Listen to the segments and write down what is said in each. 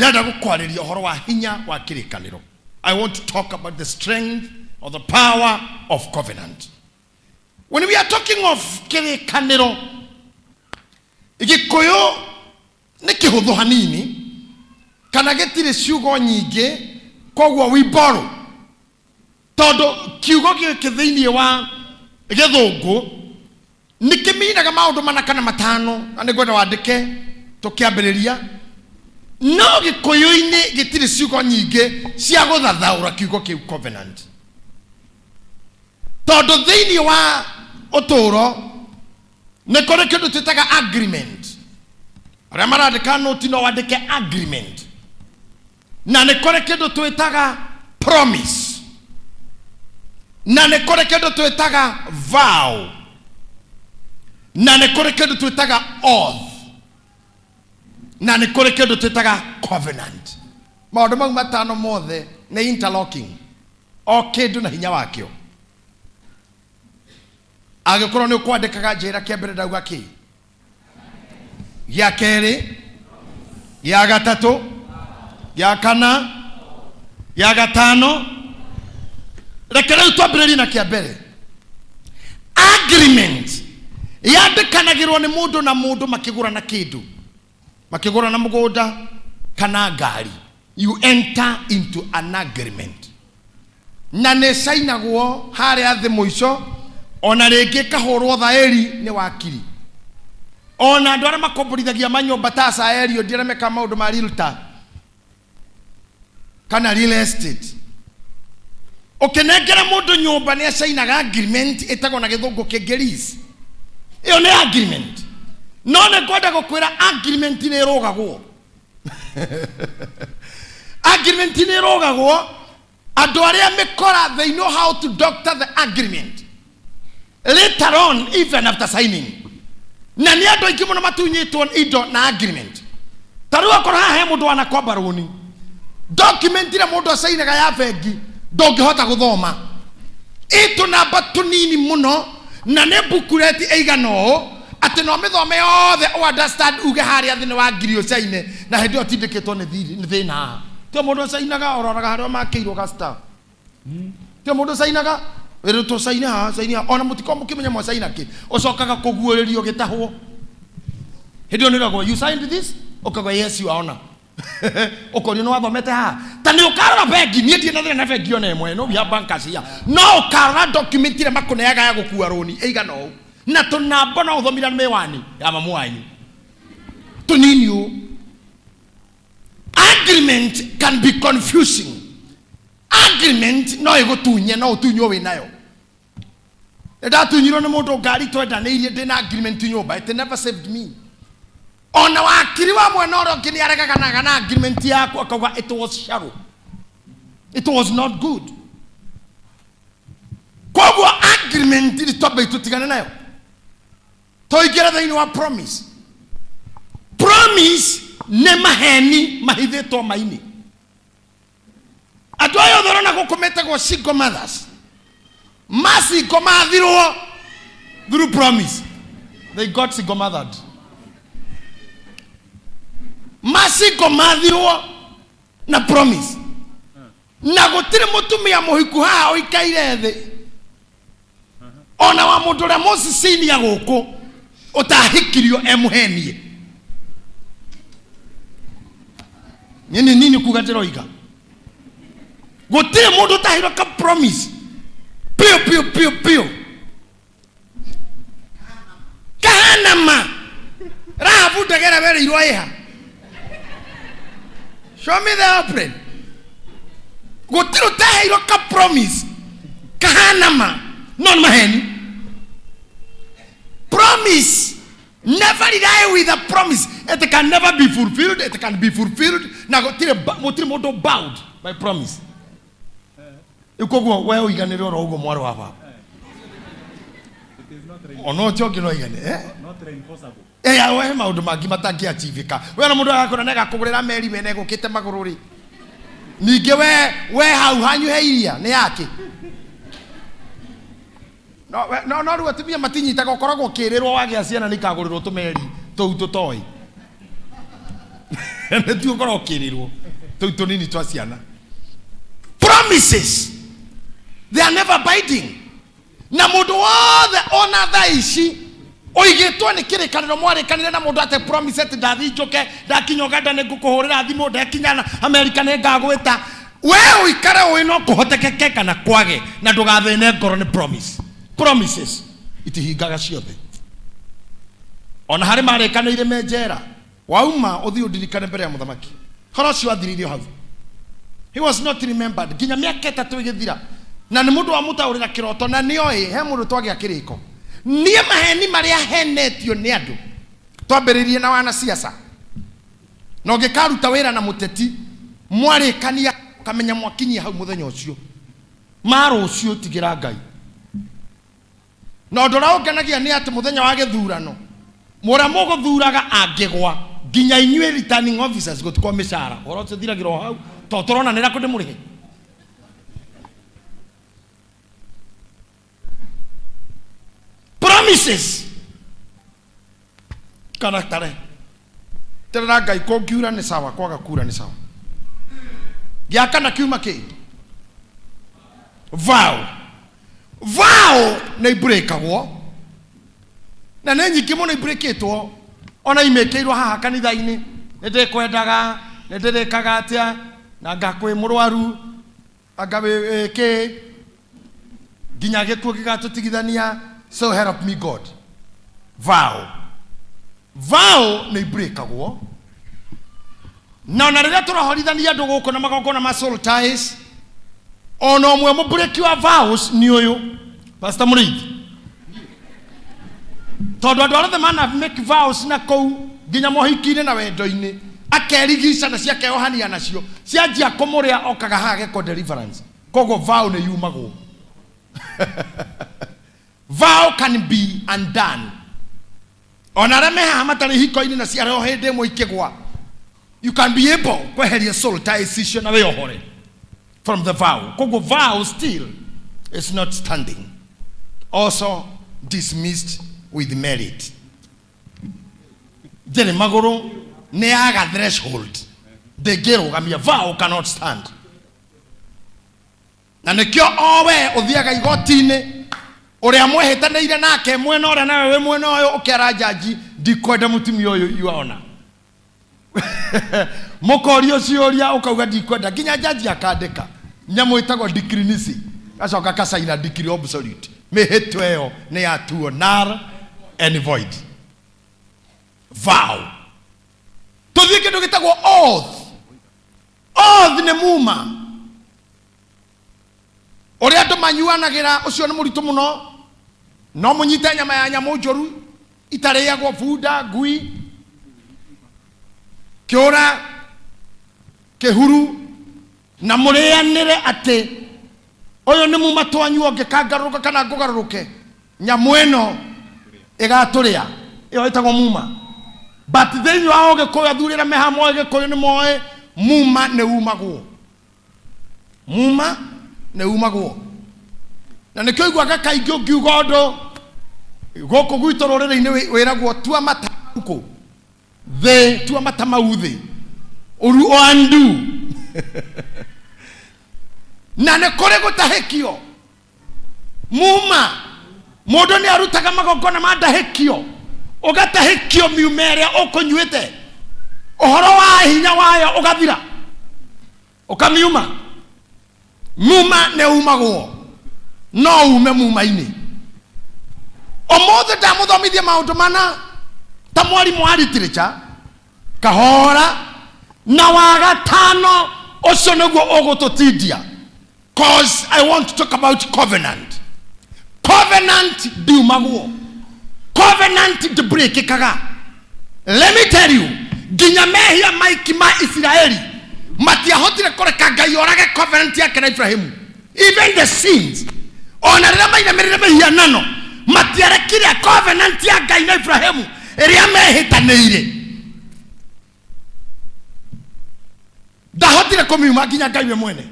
Ndĩrenda gũkwarĩria ũhoro wa hinya wa kĩrĩkanĩro. I want to talk about the strength or the power of covenant. When we are talking of kĩrĩkanĩro, Gĩkũyũ nĩ kĩhũthũ hanini kana gĩtirĩ ciugo nyingĩ, koguo we borrow, tondũ kiugo gĩkĩ thĩinĩ wa Gĩthũngũ nĩ kĩminaga maũndũ mana kana matano, na nĩ ngwenda wandĩke tũkĩambĩrĩria. No Gĩkũyũ-inĩ gĩtirĩ ciugo nyingĩ cia gũthathaũra kiugo kĩu covenant, tondũ thĩinĩ wa ũtũũro nĩ kũrĩ kĩndũ twĩtaga agreement. Arĩa marandĩka nũti no wandĩke agreement, na nĩ kũrĩ kĩndũ twĩtaga promise, na nĩ kũrĩ kĩndũ twĩtaga vow, na nĩ kũrĩ kĩndũ twĩtaga oath, na nĩ kũrĩ kĩndũ twĩtaga covenant. Maũndũ mau matano mothe nĩ interlocking, o kĩndũ na hinya wakĩo. Angĩkorwo nĩ ũkwandĩkaga, njĩra kĩa mbere ndauga kĩ, gĩa kerĩ, gĩa gatatũ, gĩa kana, gĩa gatano. Reke rĩu twambĩrĩrie na kĩa mbere. Agreement yandĩkanagĩrwo nĩ mũndũ na mũndũ makĩgũrana kĩndũ, makĩgũrana mũgũnda kana ngari. You enter into an agreement, na nĩ cainagwo harĩa thĩ mũico, ona rĩngĩ ĩkahũrwo thaĩri nĩ wakiri, ona andũ arĩa makomborithagia manyũmba ta Saeli ũndĩ arĩa mekaga maũndũ ma realtor kana real estate. Ũkĩnengera mũndũ nyũmba nĩ acainaga agreement ĩtagwo na Gĩthũngũ kĩngĩ lease. Ĩyo nĩ agreement. No nĩ ngwenda gũkwĩra agreement nĩ ĩrũgagwo, agreement nĩ ĩrũgagwo. Andũ arĩa mĩkora, they know how to doctor the agreement later on, even after signing. Na nĩ andũ aingĩ mũno matunyĩtwo indo na agreement. Ta rĩu akorwo haha he mũndũ wanakomba rũni, document ĩrĩa mũndũ acainaga ya bengi ndũngĩhota gũthoma, ĩ tũnamba tũnini mũno na nĩ bukureti ĩigana ũũ atĩ no mĩthome yothe ũ understand uge harĩa thĩ nĩ wa ngiri ũcaine, na hĩndĩ ĩyo tindĩkĩtwo nĩ thiri- nĩ thĩna haha. Tio mũndũ acainaga ũroraga harĩa makĩirwo ga star. Tio mũndũ ũcainaga wĩrĩtwo caine haha, caine haha, ona mũtikorwo mũkĩmenya mwacaina kĩ. Ũcokaga kũguũrĩrio gĩtahwo hĩndĩ ĩyo nĩragwo, "You signed this?" Ũkauga, "Yes, Your Honor." Ũkorio nĩ wathomete haha ta nĩ ũkarora bengi. Niĩ ndirĩ na thĩna na bengi ona ĩmwe, no we have bankers here. No ũkarora document ĩrĩa makũneaga ya gũkua rũni ĩigana ũũ na tũnamba no ũthomire na mĩwani ya mamu wanyu tũnini ũũ. Agreement can be confusing. Agreement no ĩgũtunye, no ũtunywo wĩ nayo. Nĩ ndatunyirwo nĩ mũndũ ngari twendanĩirie ndĩ na agreement nyũmba. It never saved me. Ona wakiri wa mwena ũrĩa ũngĩ nĩ aregaganaga na agreement yaku, akauga it was shallow, it was not good. Koguo agreement nĩ twambe tũtigane nayo, tũingĩre thĩinĩ wa promise. Promise nĩ maheni mahithĩtwo maini. Andũ aya othe ũrona gũkũ metagwo single mothers, masingle mathirwo through promise. They got single mothered. Masingle mathirwo na promise, na gũtirĩ mũtumia mũhiku haha ũikaire thĩ, ona wa mũndũ ũrĩa mũcicinia gũkũ ũtahikirio emũhenie. Nini nini kuga ndĩroiga gũtirĩ mũndũ ũtahirwo ka promise piũ piũ piũ piũ kahana ma. Rahabu ndegera wereirwo ĩha, "Show me the airplane." Gũtirĩ ũtaheirwo ka promise kahana ma, no nĩ maheni. Promise, never rely with a promise. It can never be fulfilled. It can be fulfilled na gũtirĩ gũtirĩ mũndũ bound by promise. Rĩu koguo we ũiganĩre oro ũguo, mwarĩ wa baba. It is not ona ũcio ũngĩ no aigane, eh? Not reinforceable. Eh, we maũndũ mangĩ matangĩachivĩka. We na mũndũ agakũra nĩagakũgũrĩra meri, we negũkĩte magũrũ rĩ. Ningĩ we hau hanyu he iria nĩ yake. No no rĩu atumia matinyitaga. Ũkoragwo ũkĩrĩrwo wagĩa ciana nĩ ikagũrĩrwo tũmeri tũu tũtoĩ. Nĩ ũkorwo ũkĩrĩrwo tũu tũnini twa ciana. Promises, they are never binding. Na mũndũ wothe ona thaa ici ũigĩtwo nĩ kĩrĩkanĩro mwarĩkanĩre na mũndũ atĩ promise atĩ ndathiĩ njũke, ndakinya Uganda nĩ ngũkũhũrĩra thimũ, ndekinya na Amerika nĩ ngagwĩta. We ũikare ũĩ no kũhotekeke kana kwage, na ndũgathĩne ngoro nĩ promise. Promises itihingaga ciothe. Ona harĩ marĩkanĩire me njera, wauma ũthiĩ ũndirikane mbere ya mũthamaki. Horo ũcio wathirire o hau. He was not remembered nginya mĩaka 3 ĩgĩthira, na nĩ mũndũ wamũtaũrĩra kĩroto, na nĩoĩ he mũndũ twagĩa kĩrĩko. Niĩ maheni marĩa henetio nĩ andũ, twambĩrĩirie na wanasiasa, na ũngĩkaruta wĩra na mũteti mwarĩkania ũkamenya mwakinyia hau mũthenya ũcio, ma rũciũ tigĩra Ngai. Na ũndũ ũrĩa ũngenagia nĩ atĩ mũthenya wa gĩthurano mũrĩa mũgũthuraga angĩgwa, nginya inyuĩ returning officers gũtikwa mĩcara, ũhoro ũcio ũthiragĩra o hau, tondũ tũrona nĩ rakũ ndĩmũrĩhe. Promises kana tare terera Ngai, kũngiura nĩ sawa, kwaga kura nĩ sawa. Gĩa kana kiuma kĩ vow. Vow nĩ ibreakagwo, na nĩ nyingĩ mũno ibreakĩtwo, ona imĩkĩirwo haha kanitha-inĩ. Nĩ ndĩkwendaga, nĩ ndĩrĩkaga atĩa, na ngakwĩ mũrwaru, anga wĩ kĩ, nginya gĩkuũ gĩgatũtigithania, so help me God. Vow, vow nĩ ibreakagwo. Na ona rĩrĩa tũrahorithania andũ gũkũ na magongona ma soul ties, ona ũmwe mũbreki wa vows nĩ ũyũ Pastor Mũrĩithi, tondũ andũ arĩa othe mana make vows na kũu nginya mohiki-inĩ na wendo-inĩ, akerigica na ciakeohania nacio, cianjia kũmũrĩa okaga haha agekwo deliverance. Koguo vow nĩ yumagwo. Vow can be undone. Ona arĩa me haha matarĩ hiko-inĩ na ciarĩ o hĩndĩ ĩmwe ikĩgwa, you can be able kweheria soul ties icio na wĩohore from the vow. Koguo vow still is not standing, also dismissed with merit. Njĩrĩ magũrũ nĩ yaga threshold, ndĩngĩrũgamia. Vow cannot stand. Na nĩkĩo o we ũthiaga igoti-inĩ, ũrĩa mwehĩtanĩire nake mwena ũrĩa nawe wĩ mwena ũyũ, ũkera njanji ndikwenda mũtumia ũyũ yuona. Mũkorio ciũria ũkauga ndikwenda, nginya njanji akandĩka nyamũ ĩtagwo decree nisi, gacoka kacaina decree absolute, mĩhĩtwa ĩyo nĩ yatuo null and void. Vow. Tũthiĩ kĩndũ gĩtagwo oath. Oath nĩ muma ũrĩa andũ manyuanagĩra, ũcio nĩ mũritũ mũno. No mũnyite nyama ya nyamũ njũru itarĩagwo, bunda, ngui, kĩũra, kĩhuru, na mũrĩanĩre atĩ ũyũ nĩ muma twanyua, ũngĩkangarũrũka kana ngũgarũrũke, nyamũ ĩno ĩgatũrĩa. Ĩyo ĩtagwo muma. But thĩinĩ wa ũgĩkũyũ, athuri arĩa me haha moĩ gĩkũyũ nĩ moĩ muma nĩ umagwo. Muma nĩ umagwo. Na nĩkĩo iguaga kaingĩ ũngiuga ũndũ gũkũ gwitũ rũrĩrĩ-inĩ wĩragwo tua mata kũ thĩ, tua mata mau thĩ ũru oandu. Na nĩ kũrĩ gũtahĩkio muma. Mũndũ nĩ arutaga magongona ma ndahĩkio, ũgatahĩkio miuma ĩrĩa ũkũnyuĩte, ũhoro wa hinya wayo ũgathira, ũkamiuma. Muma nĩ umagwo, no ume muma-inĩ. Ũmũthĩ ndamũthomithia maũndũ mana ta mwarimũ wa literature kahora, na wa gatano ũcio nĩguo ũgũtũtindia, cause I want to talk about covenant. Covenant ndiumagwo, covenant ndibreakĩkaga. Let me tell you, nginya mehia maiki ma Isiraeli matiahotire kũreka Ngai orage covenant yake na Ibrahimu. Even the sins, ona rĩrĩa mainamĩrĩire mĩhianano, matiarekire covenant ya Ngai na Ibrahimu ĩrĩa mehĩtanĩire, ndahotire kũmiuma nginya Ngai we mwene.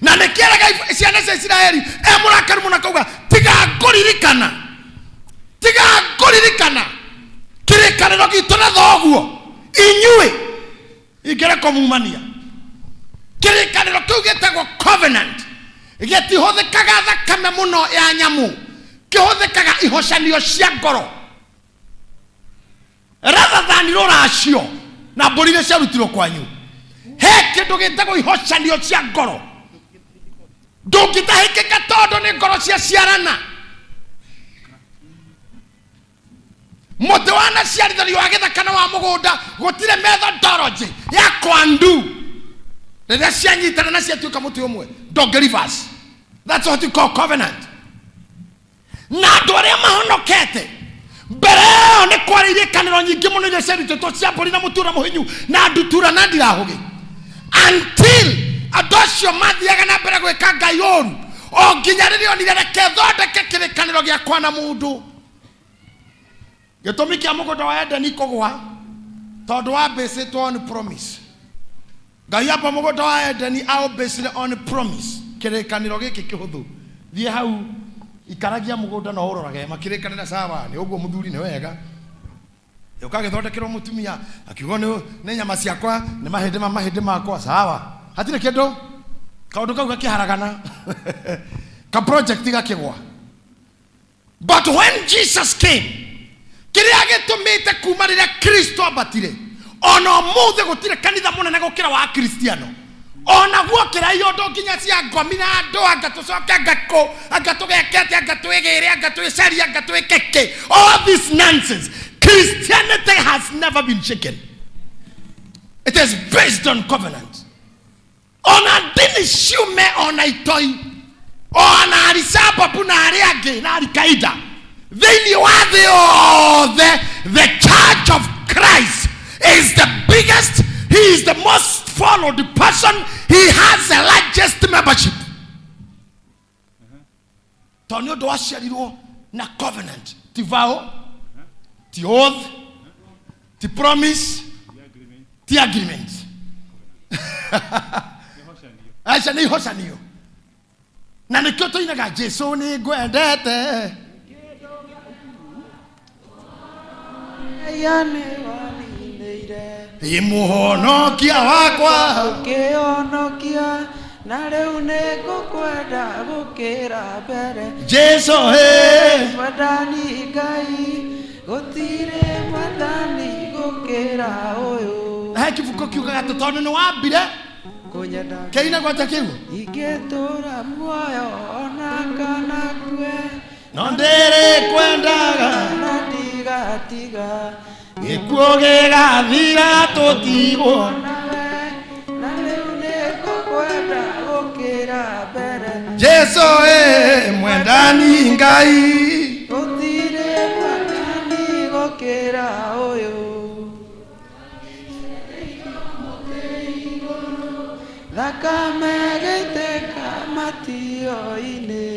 Na nĩkĩeraga ciana cia Isiraeli e mũrakaru mũno, akauga tiga ngũririkana, tiga ngũririkana kĩrĩkanĩro gitũ na thoguo inyuĩ. Ingĩre kũmumania. Kĩrĩkanĩro kĩu gĩtagwo covenant gĩtihũthĩkaga thakame mũno ya nyamũ, kĩhũthĩkaga ihocanio cia ngoro rather than rũracio na mbũri iria ciarutirwo kwanyu. He kĩndũ gĩtagwo ihocanio cia ngoro, ndũngĩtahĩkĩka tondũ nĩ ngoro ciaciarana. Mũtĩ wanaciarithanio wa gĩthaka na wa mũgũnda, gũtirĩ methodology ya kwandu rĩrĩa cianyitana na ciatuĩka mũtĩ ũmwe, ndũngĩ reverse. That's what you call covenant. Na andũ arĩa mahonokete mbere ĩyo nĩ kwarĩ irĩkanĩro nyingĩ mũno iria ciarutĩtwo cia mbũri na mũtura mũhinyu na ndutura na ndirahũgĩ, until andũ acio mathiaga na mbere gwĩka Ngai ũru o nginya rĩrĩa onire, reke thondeke kĩrĩkanĩro gĩakwa na mũndũ. Gĩtũmi kĩa mũgũnda wa Edeni kũgwa tondũ wambĩcĩtwo on promise. Ngai amba mũgũnda wa Edeni aũmbĩcire on promise. Kĩrĩkanĩro gĩkĩ kĩhũthũ, thiĩ hau ikaragia mũgũnda na ũrorage makĩrĩkanĩra, sawa nĩ ũguo mũthuri, nĩ wega. Ũkagĩthondekerwo mũtumia akiuga nĩ nyama ciakwa, nĩ mahĩndĩ ma mahĩndĩ makwa, sawa, hatirĩ kĩndũ. Kaũndũ kau gakĩharagana, ka project gakĩgwa. But when Jesus came, kĩrĩa gĩtũmĩte kuma rĩrĩa Kristo ambatire ona ũmũthĩ gũtirĩ kanitha mũnene gũkĩra wa Kristiano, ona guokĩra iondo nginya cia ngomi na andũ, anga tũcoke, anga kũ, anga tũgeke atĩa, anga twĩgĩre, anga twĩcarie, anga twĩke kĩ, all this nonsense, Christianity has never been shaken. It is based on covenant. Ona ndini ciume, ona itoi, ona arisababu na arĩa angĩ na Alkaida thĩinĩ wa thĩ yothe, the Church of Christ is the biggest. He is the most followed person. He has the largest membership tondũ nĩ ũndũ waciarirwo na covenant, ti vow, ti oath, ti promise, The agreement. Ti agreement. Ihocanio. Aca, nĩ ihocanio, na nĩkĩo tũinaga, "Jesu nĩ ngwendete." Ya nĩ waninĩire. Ĩ mũhonokia wakwa. Ũkĩhonokia, na rĩu nĩ ngũkwenda gũkĩra mbere. Jesu ĩ. Mwathani Ngai, gũtirĩ mwathani gũkĩra ũyũ. Na he kibuko kiugaga atĩ tondũ nĩ wambire kũnyenda. Kĩinagwo atĩa kĩu? Ingĩtũra muoyo ona kana kue, no ndĩrĩ kwendaga na ndigatiga. Gĩkuũ gĩgathira tũtigwo nawe, na rĩu nĩ ngũkwenda gũkĩra mbere. Jesu ĩ mwendani Ngai. Gũtirĩ mwathani gũkĩra ũyũ. Thakame gĩitĩka matio-inĩ.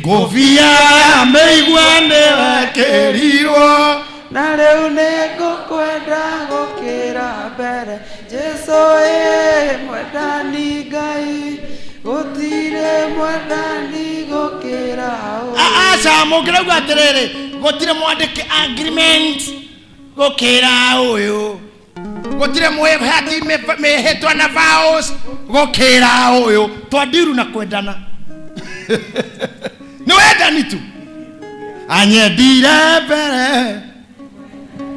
Ngũbia ya mĩigua nĩ wekĩrirwo. Na rĩu nĩ ngũkwenda gũkĩra mbere. Jesu ĩ mwendani Ngai, gũtirĩ mwathani gũkĩra ũyũ. Aca, mũngĩrauga atĩrĩrĩ, gũtirĩ mwandĩke agreement gũkĩra ũyũ, gũtirĩ mwĩhati mĩhĩtwa na vows gũkĩra ũyũ. Twandiru na kwendana nĩ wendani tu, anyendire mbere,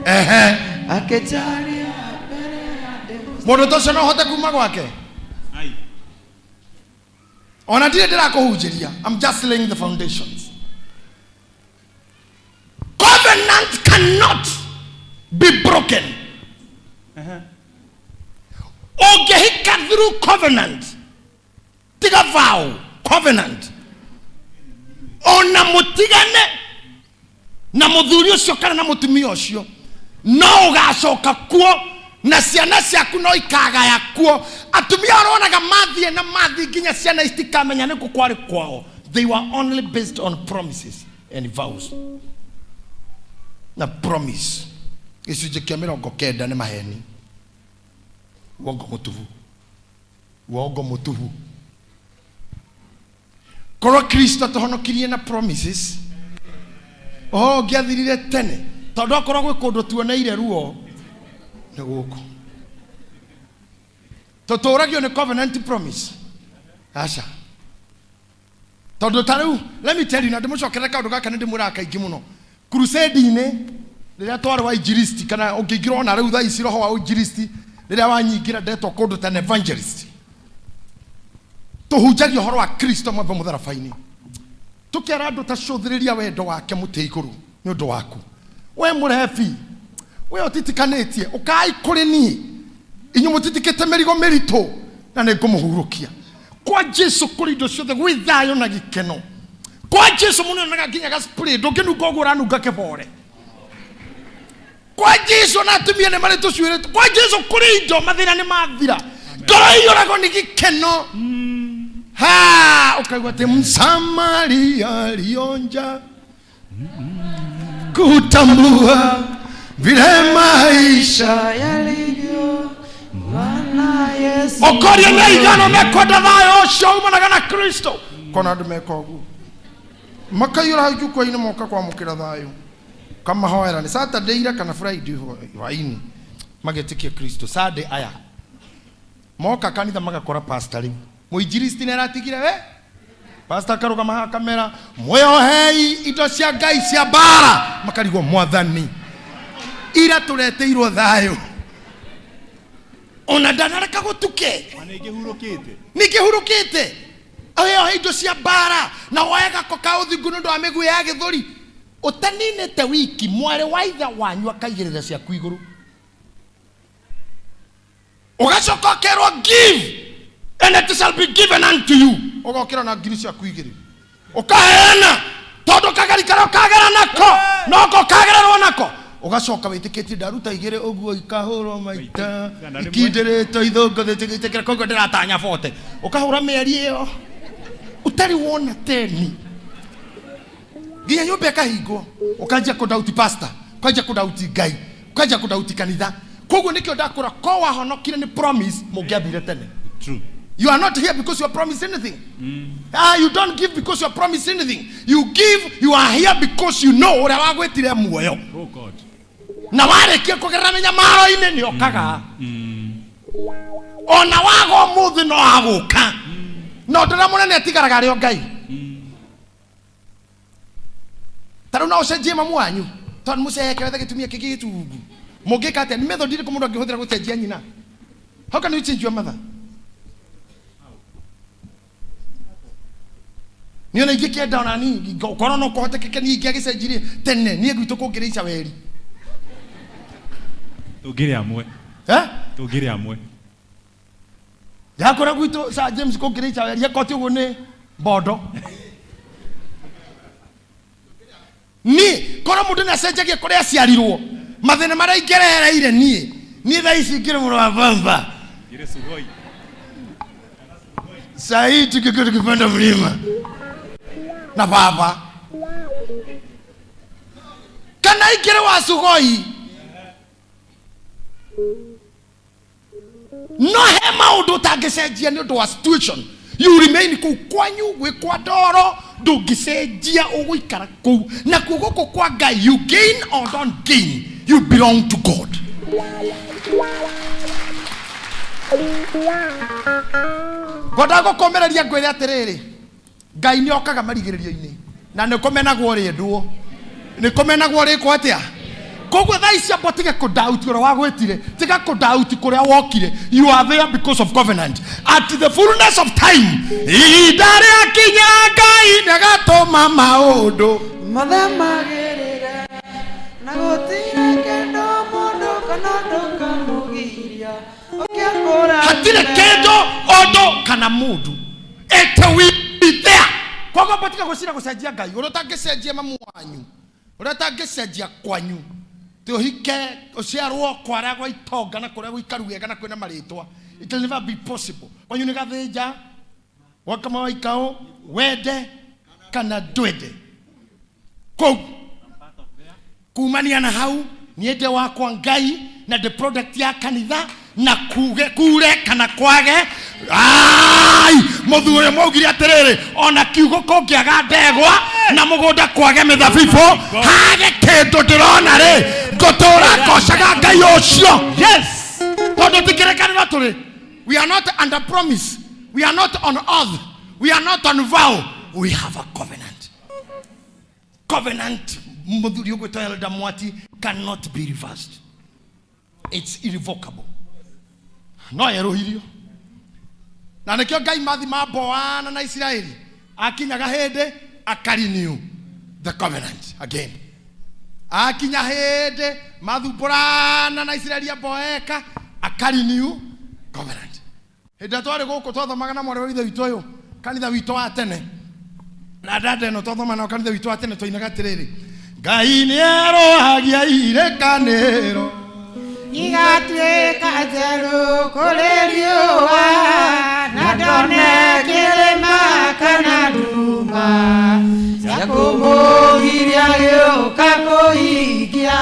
ehe. Akĩnjaria mbere ya ndĩ. Mũndũ ta ũcio no ũhote kuma gwake? Ai. Ona ndirĩ ndĩrakũhunjĩria. I'm just laying the foundations. Covenant cannot be broken. Ũngĩhika through covenant, tiga vow, covenant, ona mũtigane na mũthuri ũcio kana na mũtumia ũcio, no ũgacoka kuo na ciana ciaku no ikagaya kuo. Atumia ũronaga mathiĩ na mathiĩ nginya ciana itikamenya nĩ kũ kwarĩ kwao. They were only based on promises and vows, na promise gĩcunjĩ kĩa 90 nĩ maheni, wongo mũtubu, wongo mũtubu. Korwo Kristo atũhonokirie na promises, ũhoro ũngĩathirire tene, tondũ akorwo gwĩ kũndũ tuoneire ruo nĩ gũkũ. Tũtũragio nĩ covenant promise. Aca. Tondũ ta rĩu, let me tell you, na ndĩmũcokerere kaũndũ gaka nĩ ndĩmwĩraga kaingĩ mũno. Crusade-inĩ, rĩrĩa twarĩ wa injilisti, kana ũngĩingĩra ona rĩu thaa ici roho wa ũinjilisti, rĩrĩa wanyingĩra ndetwo kũndũ ta an evangelist. Tũhunjagia ũhoro wa Kristo mwamba mũtharaba-inĩ. Tũkera andũ ta cũthĩrĩria wendo wake mũtĩ igũrũ nĩ ũndũ waku. We mũrebi, we ũtitikanĩtie, ũkai kũrĩ niĩ. Inyuĩ mũtitikĩte mĩrigo mĩritũ na nĩ ngũmũhurũkia. Kwa Jesu kũrĩ indo ciothe gwĩ thayũ na gĩkeno. Kwa Jesu mũndũ nĩonaga nginya ga spray, ndũngĩnunga ũguo ũranunga kĩbore. Kwa Jesu na atumia nĩ marĩ tũcuĩrĩ. Kwa Jesu kũrĩ indo, mathĩna nĩ mathira. Ngoro ĩiyũragwo nĩ gĩkeno. Ha, ũkaigua atĩ Msamaria alionja kutambua vile maisha yalivyo Bwana Yesu. Okoria nĩ aigana mekwenda thayũ ũcio umanaga na Kristo. Kona andũ meka ũguo makaiyũra hau jukwaa-inĩ moka kwamũkĩra thayũ, kamahoera nĩ Saturday ira kana Friday hwaĩ-inĩ magetĩkia Kristo. Sunday aya moka kanitha magakora pastor rĩu mũinjilisti nĩ aratigire we pastor akarũgama haha akamera mwĩohei indo cia Ngai cia mbara, makarigwo mwathani ira tũreteirwo thayũ ona ndanareka gũtuke. Ona ingĩhurũkĩte. Ningĩhurũkĩte wĩohe indo cia mbara na woe gako ka ũthingu nĩ ũndũ wa mĩguĩ ya gĩthũri. Ũtaninĩte wiki mwarĩ wa ithe wanyu akaigĩrĩra ciaku igũrũ, ũgacoka ũkerwo give and it shall be given unto you, ũgokĩra na ngiri ciaku igĩrĩ ũkaheana tondũ kagari karĩa ũkagera nako noko ũkagererwo nako, ũgacoka wĩtĩkĩtie ndaruta igĩrĩ ũguo ikahũrwo maita Igana rĩmwe. Ikindĩrĩtwo ithũngũ thĩtĩkĩra koguo ndĩratanya bote ũkahũra mĩeri ĩyo ũtarĩ wona teni nginya nyũmba ĩkahingwo, ũkanjia kũdauti pastor, ũkanjia kũdauti Ngai, ũkanjia kũdauti kanitha. Koguo nĩkĩo ndakũra ko wahonokire nĩ promise mũngĩathire tene. True. You are not here because you are promised anything. Ah, you don't give because you are promised anything. You give, you are here because you know ũrĩa wagwĩtire muoyo. Oh God. Na warĩkia kũgerera mĩnyamaro-inĩ nĩ okaga. Ona waga ũmũthĩ no agũka. Na ũndũ ũrĩa mũnene atigaraga arĩ o Ngai. Ta rĩu no ũcenjie mamu wanyu tondũ mũceke wethe gĩtumia kĩngĩ gĩtungu. Mũngĩka atĩa? Nĩ method ĩrĩkũ mũndũ angĩhũthĩra gũcenjia nyina? How can you change your mother? Niĩ ona ingĩkĩenda ona niĩ korwo no kũhotekeke niĩ ingĩagĩcenjirie tene niĩ gwitũ kũngĩrĩ Icaweri. Tũngĩrĩ amwe. Eh? Tũngĩrĩ amwe. Yakora gwitũ Sir James kũngĩrĩ Icaweri ekoti ũguo nĩ mbondo. Niĩ korwo mũndũ nĩ acenjagia kũrĩa aciarirwo mathĩna marĩa ingĩrehereire niĩ niĩ thaa ici ngĩrĩ mũrũ wa baba. Ngĩrĩ Sugoi. Saa hii tukikuwa tukipanda mlima na baba kana ingĩrĩ wa Sugoi no he maũndũ ũtangĩcenjia nĩ ũndũ wa situation, you remain kũu kwanyu gwĩ kwa ndoro, ndũngĩcenjia, ũgũikara kũu. Nakuo gũkũ kwa Ngai, you gain or don't gain, you belong to God. Ngwendaga gũkũmĩrĩria ngwĩre atĩrĩrĩ, Ngai nĩ okaga marigĩrĩrio-inĩ na nĩ kũmenagwo rĩndwo nĩ kũmenagwo rĩkwo atĩa. Koguo thaa ici amba ũtige kũdauti ũrĩa wagwĩtire, tiga kũdauti kũrĩa wokire. You are there because of covenant. At the fullness of time, ihinda rĩakinya, Ngai nĩagatũma maũndũ mothe magĩrĩre na gũtirĩ kĩndũ mũndũ kana ũndũ kamũgiria ũkĩakũra. Hatirĩ kĩndũ, ũndũ kana mũndũ, it will be there. Koguo amba tiga gwĩciria gũcenjia Ngai ũrĩa ũtangĩcenjia mamu wanyu, ũrĩa ũtangĩcenjia kwanyu ti ũhike ũciarwo kwarĩa gwa itonga na kũrĩa gũikaru wega na kwĩna marĩtwa. It will never be possible. Kwanyu nĩ gathĩnja gwakama waikao wende kana ndwende kũu kumania na hau niĩ ndĩ wakwa Ngai na ndĩ product ya kanitha na kuge kure kana kwage. Ai mũthuri ũyũ maugire atĩrĩrĩ, ona kiugo kũngĩaga ndegwa na mũgũnda kwage mĩthabibũ hage kĩndũ ndĩrona rĩ, ngũtũra ngocaga Ngai ũcio. Yes. Tondũ ti kĩrĩkanĩro tũrĩ. We are not under promise, we are not on oath, we are not on vow, we have a covenant. Covenant, muthuri ũgwĩtwo Elder Mwati, cannot be reversed. It's irrevocable. No yerũhirio. Na nĩkĩo Ngai mathi mamboana na Isiraeli akinyaga hĩndĩ akarenew the covenant again. Akinya hĩndĩ mathumbũrana na Isiraeli amboeka akarenew covenant. Hĩndĩ ĩrĩa twarĩ gũkũ twathomaga na mwarĩ wa ithe witũ ũyũ kanitha witũ wa tene na ndanda ĩno twathoma nao kanitha witũ wa tene, twainaga atĩrĩrĩ, Ngai nĩ erũhagia irĩkanĩro igatuĩka njerũ kũrĩ riũa, na ndone kĩrĩma kana nduma cia kũmũgiria gĩũka kũhingia,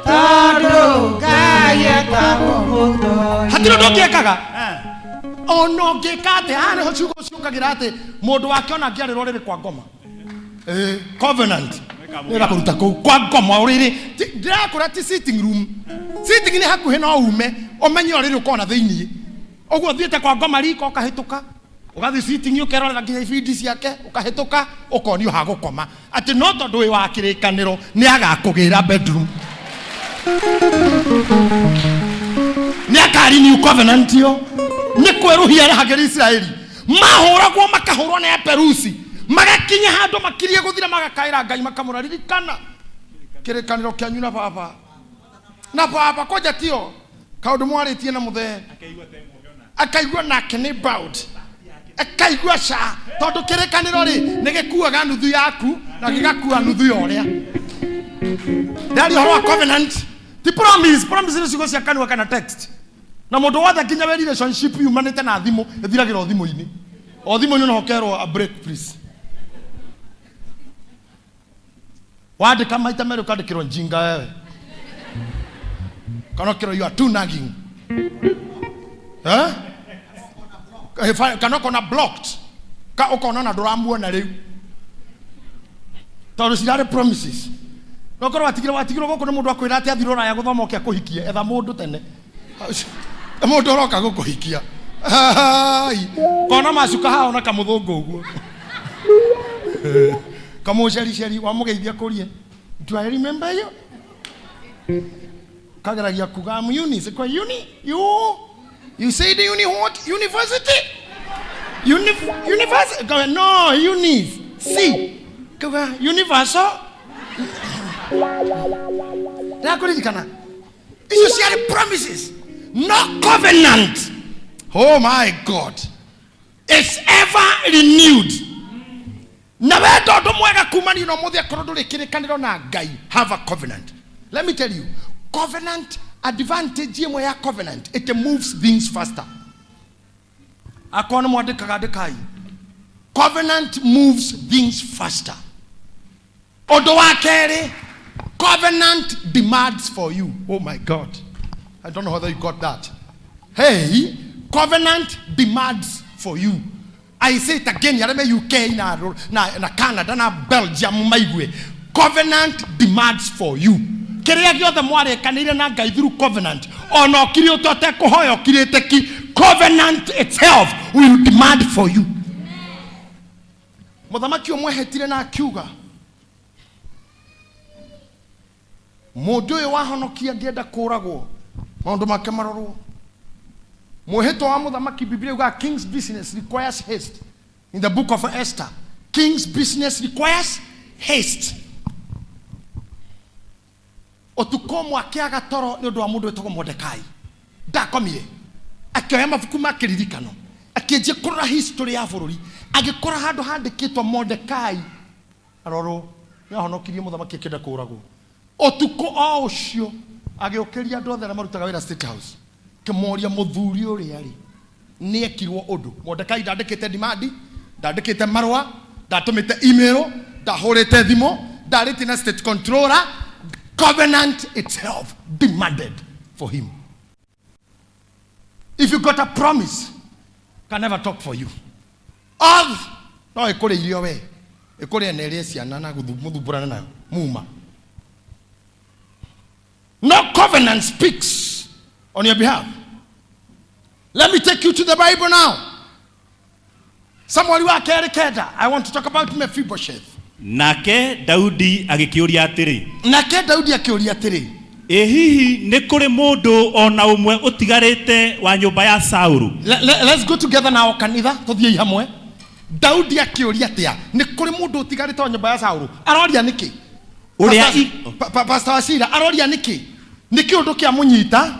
tondũ Ngai etagwo mũtoria. Hatirĩ ũndũ ũngĩkaga ona ũngĩka atĩ haha nĩho ciugo ciũkagĩra atĩ mũndũ wake ona angĩarĩrwo rĩrĩ kwa ngoma. Covenant nĩrakũruta kũu kwa ngoma ũrĩrĩ. Ndĩrakũra ti sitting room, sitting nĩ hakuhĩ no ume ũmenye ũrĩrĩ ũkona thĩiniĩ ũguo ũthiĩte kwa ngoma riko ũkahĩtũka ũgathiĩ sitting ũkerorera nginya ibindi ciake ũkahĩtũka ũkonio ha gũkoma atĩ no tondũ wĩ wa kĩrĩkanĩro nĩ agakũgĩra bedroom, nĩ akarenew covenant yo. Nĩ kwerũhia arehagĩra Isiraeli mahũragwo makahũrwo nĩ aperusi magakinya handũ makirie gũthira magakaĩra Ngai makamũra ririkana kĩrĩkanĩro kĩanyu na baba na baba kwanja tio kaũndũ mwarĩtie na mũthee akaigua nake nĩ bowed akaigua ca tondũ kĩrĩkanĩro rĩ nĩ gĩkuaga nuthu yaku na gĩgakua nuthu ya ũrĩa. Ndaria ũhoro wa covenant ti promise. Promise nĩ ciugo cia kanua kana text na mũndũ wothe nginya we relationship yumanĩte na thimũ ĩthiragĩra o thimũ-inĩ, o thimũ-inĩ no ũkerwo a break please. Wandĩka maita merĩ ũkandĩkĩrwo njinga wewe kana ũkerwo you are too nagging, eh? Kana ũkona blocked ka ũkona na ndũramuona rĩu tondũ cirarĩ promises. No korwo watigirwo watigirwo gũkũ nĩ mũndũ akwĩra atĩ athire ũraya gũthoma ũke akũhikie, etha mũndũ tene mũndũ ũroka gũkũhikia. Ai, kona macuka haha ona kamũthũngũ ũguo kamũcericeri wamũgeithia kũrie, do I remember you? Kageragia kuga I'm Eunice. Kwa uni you say the uni what university? University. Kawe, no, Eunice C kaga universal. Ndakuririkana icio ciarĩ promises, no covenant. Oh my God, it's ever renewed. Na wenda ũndũ mwega kumania na ũmũthĩ akorwo ndũrĩ kĩrĩkanĩro na Ngai, have a covenant. Let me tell you, covenant advantage ĩmwe ya covenant, it moves things faster. Akorwo nĩ mwandĩkaga andĩkai, covenant moves things faster. Ũndũ wa kerĩ, covenant demands for you. Oh my God, I don't know whether you got that. Hey, covenant demands for you. I say it again, arĩa me UK na Canada na Belgium maigue, covenant demands for you. Kĩrĩa gĩothe mwarĩkanĩire na Ngai through covenant, ona ũkire ũtote kũhoya ũkirĩte ki, covenant itself will demand for you. Mũthamaki ũmwe hetire na akiuga mũndũ ũyũ wahonokia angĩenda kũragwo maũndũ make marorwo. Mwĩhĩtwa wa mũthamaki, Biblia yugaga king's business requires haste. In the book of Esther, king's business requires haste. Ũtukũ ũmwe akĩaga toro nĩ ũndũ wa mũndũ wĩtagwo Mordekai. Ndakomire akĩoya mabuku ma kĩririkano akĩanjia kũrora history ya bũrũri, agĩkora handũ handĩkĩtwo Mordekai arorwo nĩ ahonokirie mũthamaki akĩenda kũragwo. Ũtukũ o ũcio agĩũkĩria andũ othe arĩa marutaga wĩra State House, kĩmoria mũthuri ũrĩa rĩ nĩ ekirwo ũndũ. Mordekai ndandĩkĩte demand, ndandĩkĩte marũa, ndatũmĩte email, ndahũrĩte thimũ, ndarĩtie na state controller. Covenant itself demanded for him. If you got a promise, can never talk for you. Oath no ĩkũrĩ irio we ĩkũrĩe na ĩrĩe ciana na mũthumbũrane nayo muma. No covenant speaks on your behalf. Let me take you to the Bible now. Samueli wa kerĩ kenda. I want to talk about Mephibosheth. Nake Daudi agĩkĩũria atĩrĩ, Nake Daudi akĩũria atĩrĩ, ĩ hihi nĩ kũrĩ mũndũ o na ũmwe ũtigarĩte wa nyũmba ya Saũlũ? Let's go together now kanitha, tũthiĩ hamwe. Daudi akĩũria atĩa? Nĩ kũrĩ mũndũ ũtigarĩte wa nyũmba ya Saũlũ? Aroria nĩkĩ? Ũrĩa Pastor Wachira aroria nĩkĩ? Nĩ kĩũndũ kĩamũnyita?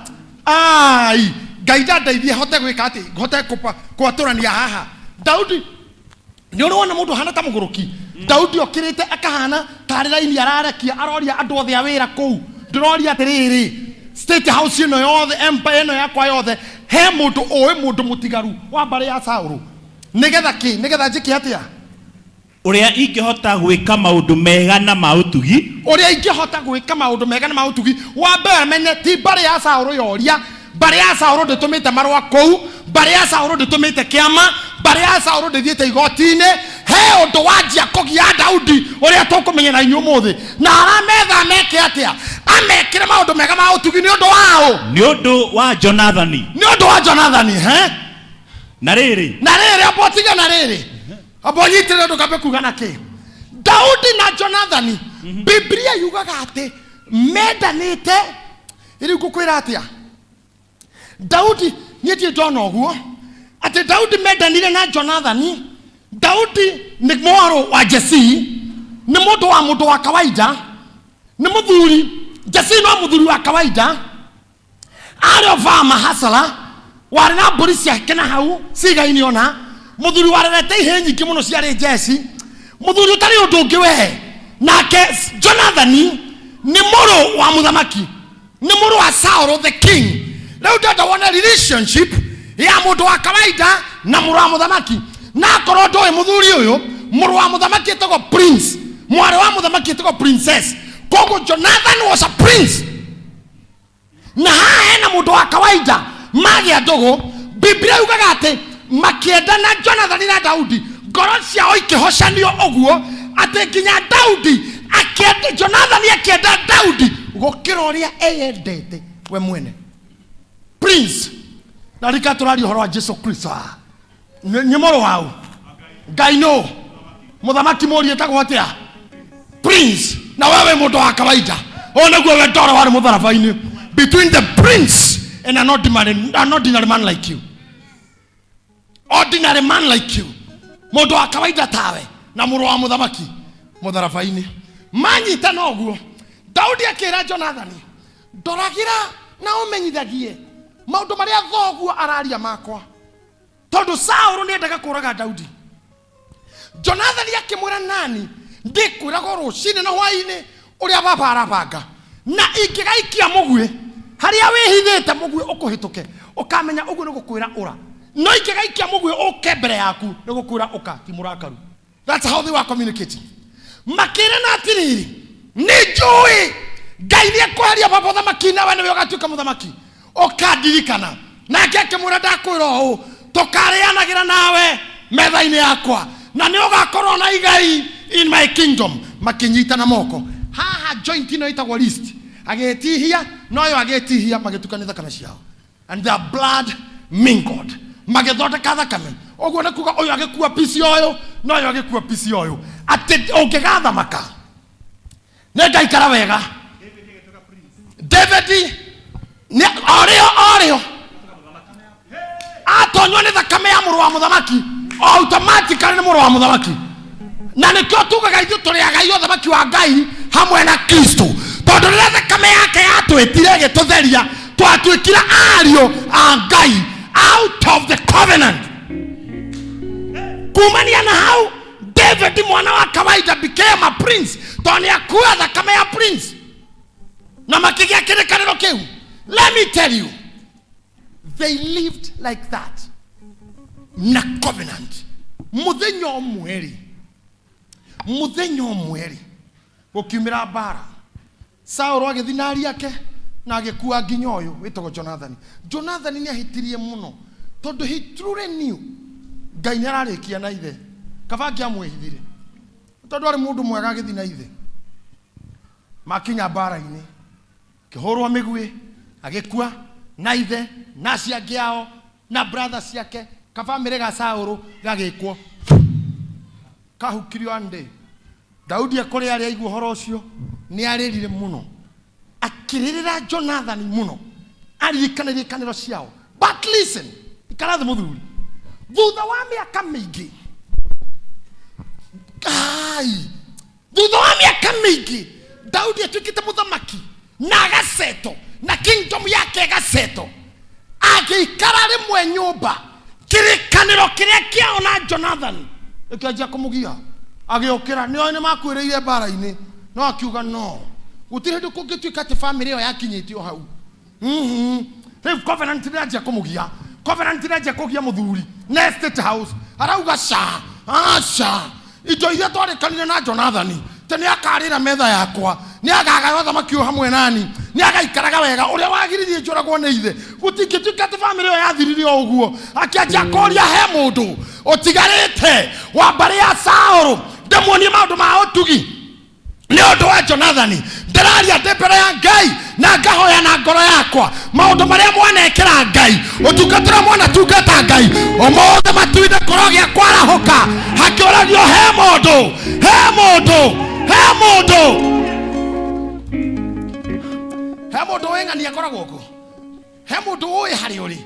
Ai, Ngai ndandeithie hote gwĩka atĩ, hote kwatũrania haha. Daudi nĩ ũrĩ wona mũndũ ahana ta mũgũrũki? Daudi okĩrĩte akahana tarĩ raini ararekia, aroria andũ othe a wĩra kũu. Ndĩroria atĩrĩrĩ, State House ĩno yothe, empire ĩno yakwa yothe, he mũndũ ũĩ mũndũ mũtigaru wa mbarĩ ya Saũlũ? Nĩgetha kĩ? Nĩgetha njĩke atĩa? Ũrĩa ingĩhota gwĩka maũndũ mega na ma ũtugi. Ũrĩa ingĩhota gwĩka maũndũ mega na ma ũtugi. Wa mbere amenye ti mbarĩ ya Saũlũ yoria, mbarĩ ya Saũlũ ndĩtũmĩte marũa kũu, mbarĩ ya Saũlũ ndĩtũmĩte kĩama, mbarĩ ya Saũlũ ndĩthiĩte igoti-inĩ. He ũndũ wanjia kũgia Daudi ũrĩa tũkũmenya na inyuĩ ũmũthĩ. Na arametha meke atĩa? Amekĩre maũndũ mega ma ũtugi nĩ ũndũ wao. Nĩ ũndũ wa Jonathani. Nĩ ũndũ wa Jonathani, he? Na rĩrĩ. Na rĩrĩ, amba ũtige na rĩrĩ. Amba ũnyitĩrĩre ndũkambe kuga na kĩ. Daudi na Jonathani, Biblia yugaga atĩ mendanĩte. Rĩu ngũkwĩra atĩa? Daudi, niĩ ndirĩ ndona ũguo atĩ Daudi mendanire na Jonathani. Daudi nĩ mwarũ wa Jesii, nĩ mũndũ wa mũndũ wa kawaida, nĩ mũthuri. Jesii no mũthuri wa kawaida, arĩ o farmer hustler, warĩ na mbũri ciake na hau cigaine ona mũthuri warerete ihĩĩ nyingĩ mũno ciarĩ njeci, mũthuri ũtarĩ ũndũ ũngĩ we. Nake Jonathani nĩ mũrũ wa mũthamaki, nĩ mũrũ wa Saũlũ the king. Rĩu ndĩrenda wone relationship ya mũndũ wa kawaida na mũrũ wa mũthamaki. Na akorwo ndũĩ mũthuri ũyũ, mũrũ wa mũthamaki etagwo prince, mwarĩ wa mũthamaki etagwo princess. Koguo Jonathan was a prince. Na haha hena mũndũ wa kawaida magĩa ndũgũ. Biblia yugaga atĩ makĩendana Jonathani na Daudi, ngoro ciao ikĩhocanio ũguo atĩ nginya Daudi akĩenda Jonathani, akĩenda Daudi gũkĩra ũrĩa eyendete we mwene. Prince. Na rika tũraria ũhoro wa Jesu Kristo. Nĩ mũrũ wau Ngai nũ mũthamaki mũriũ etagwo atĩa? Prince. Na wewe mũndũ wa kawaida, ũyũ nĩguo wendo ũrĩa warĩ mũtharaba-inĩ between the prince and an ordinary man like you. Ordinary man like you, mũndũ wa kawaida tawe na mũrũ wa mũthamaki mũtharaba-inĩ manyitana ũguo. Daudi akĩra Jonathani, ndoragĩra na ũmenyithagie maũndũ marĩa thoguo araria makwa, tondũ Saũlũ nĩendaga kũraga Daudi. Jonathani akĩmwĩra, nani ndĩkwĩraga rũcinĩ na hwaĩ-inĩ ũrĩa baba arabanga, na ingĩgaikia mũguĩ harĩa wĩhithĩte, mũguĩ ũkũhĩtũke, ũkamenya ũguo nĩ gũkwĩra ũra, no ingĩgaikia mũguĩ ũke mbere yaku, nĩ gũkwĩra ũka, ti mũrakaru. That's how they were communicating. Makĩrana atĩrĩrĩ, nĩ njũĩ Ngai nĩ ekweheria baba ũthamaki nawe nĩwe ũgatuĩka mũthamaki, ũkandirikana. Nake akĩmwĩra, ndakwĩra ũũ, tũkarĩanagĩra nawe metha-inĩ yakwa na nĩ ũgakorwo na igai in my kingdom. Makĩnyitana moko haha, joint ĩno ĩtagwo wrist, agĩtihia noyo agĩtihia, magĩtukania thakame ciao, and their blood mingled, magĩthondeka thakame. Ũguo nĩ kuga ũyũ agĩkua pici ũyũ na ũyũ agĩkua pici ũyũ, atĩ ũngĩgathamaka nĩ ngaikara wega. David nĩ orĩo orĩo atonywo nĩ thakame ya mũrũ wa mũthamaki, automatically nĩ mũrũ wa mũthamaki. Na nĩkĩo tugaga ithuĩ tũrĩ agai ũthamaki wa Ngai hamwe na Kristo, tondũ rĩrĩa thakame yake yatwĩtire ĩgĩtũtheria, twatuĩkire ariũ a Ngai out of the covenant. Kumania na hau, David mwana wa kawaida became a prince, tondũ nĩ akua thakame ya prince na makĩgĩa kĩrĩkanĩro kĩu. Let me tell you, they lived like that na covenant. Mũthenya ũmwe rĩ, mũthenya ũmwe rĩ, gũkiumĩra mbara. Saũlũ agĩthiĩ na ariũ ake na agĩkua nginya ũyũ wĩtagwo Jonathani. Jonathani nĩ ahĩtirie mũno, tondũ he truly knew Ngai nĩ ararĩkia na ithe. Kaba angĩamwĩhithire, tondũ arĩ mũndũ mwega, agĩthiĩ na ithe. Makinya mbara-inĩ, akĩhũrwo mĩguĩ, agĩkua na ithe na acio angĩ ao. Na brother ciake kabamĩrĩ ga Saũlũ gagĩkwo kahukirio ande. Daudi akũrĩ arĩa aigua ũhoro ũcio nĩ arĩrire mũno, akĩrĩrĩra Jonathan mũno, aririkana irĩkanĩro ciao. But listen, ikara thĩ mũthuri, thutha wa mĩaka mĩingĩ, ai, thutha wa mĩaka mĩingĩ Daudi atuĩkĩte mũthamaki na agaceto na kingdom yake ĩgaceto, agĩikara rĩmwe nyũmba, kĩrĩkanĩro kĩrĩa kĩao na Jonathan ĩkĩanjia kũmũgia. Agĩũkĩra, nĩoĩ nĩ makuĩrĩire mbara-inĩ, no akiuga no gũtirĩ hĩndĩ kũngĩtuĩka atĩ bamĩrĩ ĩyo yakinyĩte o hau. Rĩu covenant nĩranjia kũmũgia, covenant nĩranjia kũgia mũthuri na State House, arauga ca aca, indo iria twarĩkanire na Jonathani te nĩ akarĩra metha yakwa, nĩ akagaya ũthamaki ũyũ hamwe nani, nĩ agaikaraga wega, ũrĩa wagiririe njũragwo nĩ ithe, gũtingĩtuĩka atĩ bamĩrĩ ĩyo yathirire o ũguo. Akĩanjia kũria, he mũndũ ũtigarĩte wa mbarĩ ya Saũlũ ndĩmuonie maũndũ ma ũtugi nĩ ũndũ wa Jonathani? Ndĩraria ndĩ mbere ya Ngai na ngahoya na ngoro yakwa, maũndũ marĩa mwanekĩra Ngai, ũtungata ũrĩa mwanatungata Ngai, ũmũthĩ matu-inĩ kũrogĩa kwarahũka hakĩũragio, he mũndũ, he mũndũ, he mũndũ, he mũndũ wĩng'ania akoragwo kuo, he mũndũ ũĩ harĩa ũrĩ.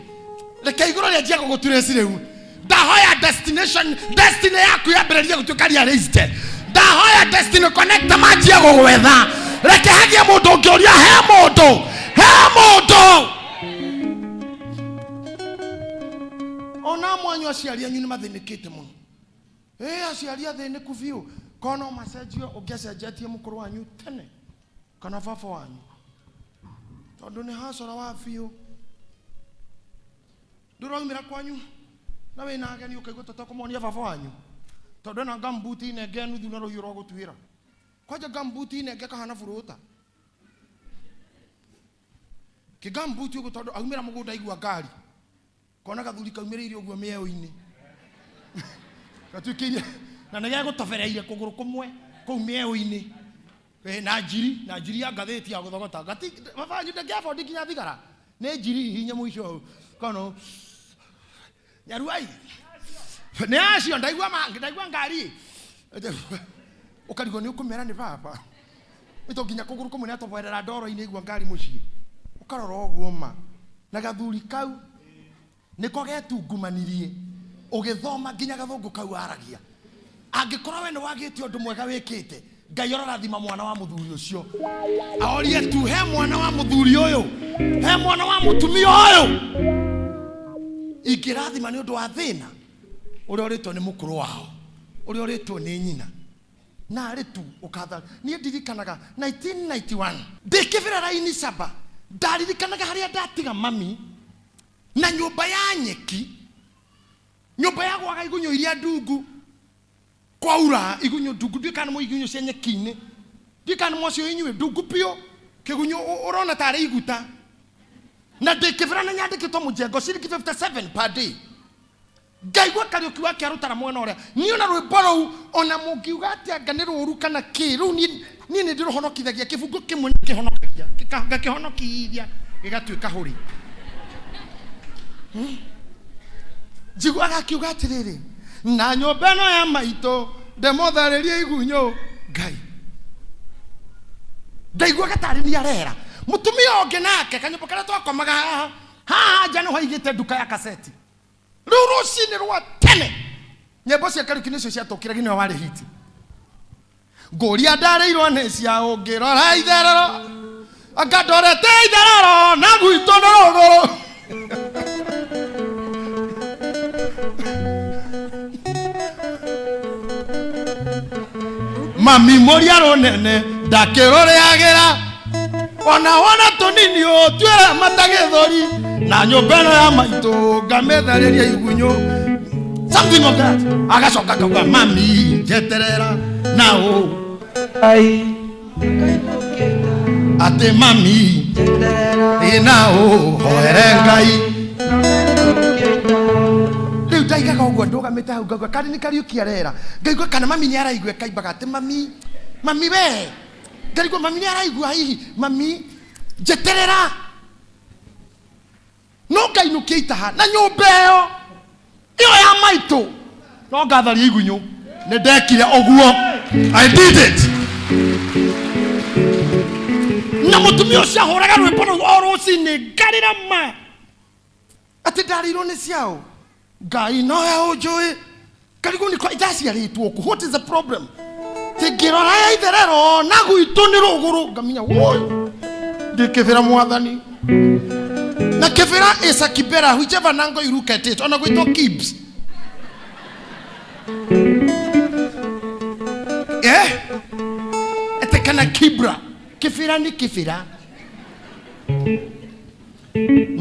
Reke igũrũ rĩanjia gũgũturĩci rĩu. Ndahoya destination, destiny yaku yambĩrĩrie gũtuĩka realized. Ndahoya destiny connect manjie gũgwetha. Reke hagie mũndũ ũngĩũria, he mũndũ, he mũndũ. Ona mwanyu aciari anyu nĩ mathĩnĩkĩte mũno. Ĩ aciari athĩnĩku biũ, korwo no macenjio ũngĩacenjetie mũkũrũ wanyu tene kana baba wanyu, tondũ nĩ hacora wa biũ. Ndũraumĩra kwanyu na wĩna ageni, ũkaigua ta kũmonia baba wanyu, tondũ ena gambuti nenge nuthu na rũhiũ rwa gũtuĩra kwanja, gambuti nenge kahana buruta kĩgambuti ũguo, tondũ aumĩra mũgũnda aigua ngari, kona gathuri kaumĩrĩire ũguo mĩeũ-inĩ gatuĩkĩire na nĩ gegũtobereire kũgũrũ kũmwe kũu mĩeũ-inĩ. Na njiri, na njiri ya ngathĩti ya gũthogota gati. Baba wanyu ndangĩabondi nginya thigara, nĩ njiri hinya mũico kono nyaruai nĩ acio. Ndaigua ndaigua ngari, ũkarigwo nĩ ũkũmera nĩ baba ito nginya kũgũrũ kũmwe nĩatoboerera ndoro-inĩ, igua ngari mũciĩ, ũkarora ũguo ma na gathuri kau nĩko getungumanirie ũgĩthoma nginya gathũngũ kau aragia. Angĩkorwo we nĩ wagĩte ũndũ mwega wĩkĩte, Ngai ũrarathima mwana wa mũthuri ũcio, aorie tu, he mwana wa mũthuri ũyũ, he mwana wa mũtumia ũyũ ingĩrathima nĩ ũndũ wa thĩna ũrĩa ũrĩtwo nĩ mũkũrũ wao, ũrĩa ũrĩtwo nĩ nyina narĩ tu ũkatha. Niĩ ndirikanaga 1991 ndĩ kĩbĩra raini saba, ndaririkanaga harĩa ndatiga mami na nyũmba ya nyeki, nyũmba ya gwaga igunyũ iria ndungu, kwaura igunyũ ndungu. Ndiũĩ kana nĩ igunyũ cia nyeki-inĩ, ndiũĩ kana nĩ mwacio inyuĩ, ndungu biũ, kĩgunyũ ũrona tarĩ iguta. Na ndĩ kĩbĩra na nyandĩkĩtwo mũjengo ciringi 57 per day, ngaigua Kariũki wake arutara mwena ũrĩa. Niĩ ona rwĩmbo rũu, ona mũngiuga atĩa anga nĩ rũru kana kĩ, rĩu niĩ nĩ ndĩrũhonokithagia. Kĩbungo kĩmwe nĩ kĩhonokagia, ngakĩhonokithia gĩgatuĩka hũri. Njiguaga akiuga atĩrĩrĩ, na nyũmba ĩno ya maitũ ndĩmũtharĩrie igunyũ. Ngai, ndaiguaga tarĩ nĩ arera mũtumia ũngĩ nake kanyũmba karĩa twakomaga haha haha nja nĩho aigĩte nduka ya kaseti. Rĩu rũcinĩ rwa tene nyĩmbo cia Kariũki nĩcio ciatũkĩragia, nĩwe warĩ hiti. Ngũria ndarĩirwo nĩ cia ũngĩrora itherero, anga ndorete itherero na gwitũ nĩ rũgũrũ. Mami mũria rũnene ndakĩrũrĩagĩra, ona wona tũnini ũtuĩre matagĩthũri, na nyũmba ĩno ya maitũ ngamĩtharĩria igunyũ, something of that. Agacoka akauga, mami njeterera na ũ Ai, kainũkĩte. Atĩ mami Njeterera. Ĩ na ũ hoere Ngai. Kainũkĩte. Rĩu ndaigaga ũguo ndũgamĩte hau, ngaigua karĩ nĩ Kariũki arera, ngaigua kana mami nĩ araigua, kaimbaga atĩ mami, mami we, ngarigwo mami nĩ araigua hihi, mami njeterera. No No ngainũkia itaha na nyũmba ĩyo ĩyo ya maitũ, no ngatharia igunyũ. Nĩ ndekire ũguo, I did it. Na mũtumia ũcio ahũraga rwĩmbo rũu o rũcinĩ, ngarĩra ma atĩ ndarĩirwo nĩ ciao. Ngai nowe ũnjũĩ, karigũ nĩko ndaciarĩtwo kũ. What is the problem? Tingĩrora ya itherero na gwitũ nĩ rũgũrũ, ngamenya woi ndĩ kĩbĩra mwathani na kĩbĩra is a kibera, whichever angle you look at it. Ona gwĩtwo kibs, eh, ete kana kibra, kĩbĩra nĩ kĩbĩra.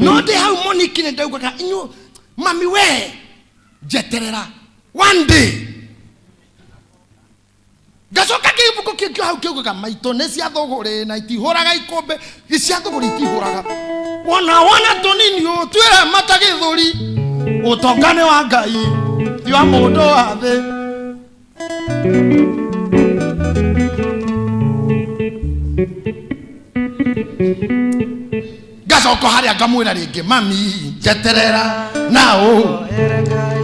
No ndĩ hau moniki nĩ ndaugaga, inyu mami, we njeterera one day. Ngacoka kĩbuku kĩngĩ hau kĩugaga maitũ nĩ cia thũgũrĩ na itihũraga ikũmbĩ, cia thũgũrĩ itihũraga. Wona wona tũnini ũtuĩre mata gĩthũri, ũtonga nĩ wa Ngai, ti wa mũndũ wa thĩ. Ngacoka harĩa ngamwĩra rĩngĩ, mami, njeterera na ũ Ere Ngai,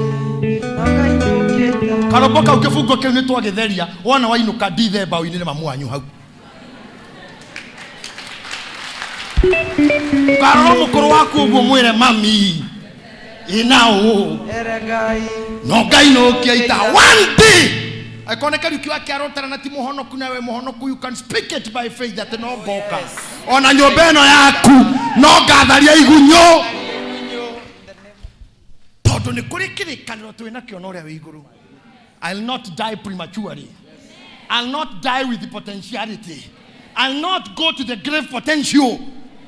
no ngainũkia itaha. Karombo kau, kĩbungo kĩu nĩ twagĩtheria. Wona wainũka ndithe mbaũ-inĩ nĩ mamu wanyu hau, karora mũkũrũ waku ũguo, mwĩre, mami, ĩna ũ Ere Ngai, no ngainũkia ita one day. Angĩkorwo nĩ Kariũki wa kĩarotara na ti mũhonoku, nawe mũhonoku, you can speak it by faith atĩ no ngoka ona nyũmba ĩno yaku, no ngatharia igunyũ, tondũ nĩ kũrĩ kĩrĩkanĩro twĩ nakĩo na ũrĩa wĩ igũrũ. I'll not die prematurely. I'll not die with the potentiality. I'll not go to the grave potential.